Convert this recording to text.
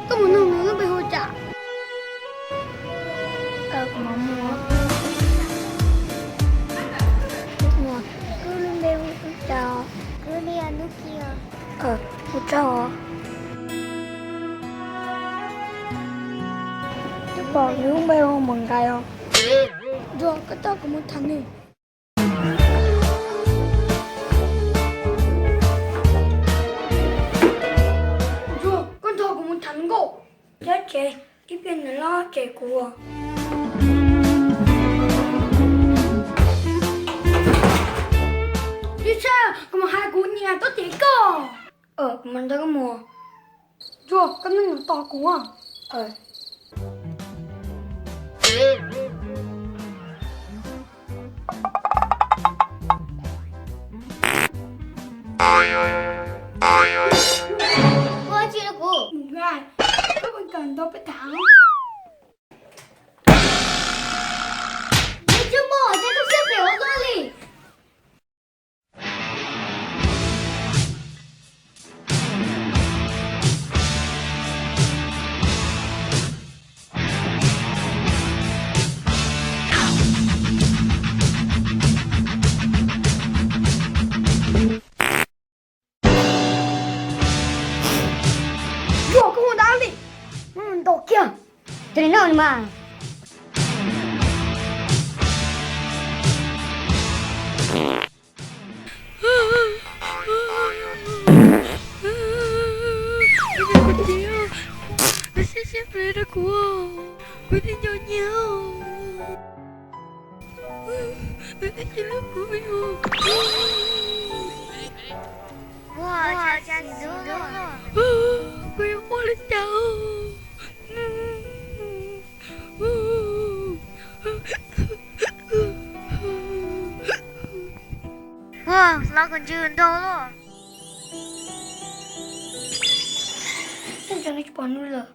Koj mus nug nws lub npe hu cas? Kuv lub npe hu cas? Kuv li Nuki os. Ua tsaug os. Twb pom nws lub npe hu Mus Nqais os. Ntsuag, koj coj kuv mus tham nws. Ntsuag, koj nrog kuv mus tham nkauj. Cov tsev ib pliag nws los cem kuv. Ib sab, kuv mus hais kuv niam tuaj cem koj. Kuv mam nrog koj mus. Ntsuag, koj nyob no tos kuv. Ua tsi rau kuv? Koj ua kam ntaus peb tham. Nws tsis muaj cov tub siab phem ua luaj li. Ntsuag, koj ua dab li, muab ntaus kiag. Tus no mas. Siab siab phem rau kuv, kuv thiaj nco nyias. Kuv yuav ua li cas? Ua los kom ntsws ntau los. Tsis pom nws lawm.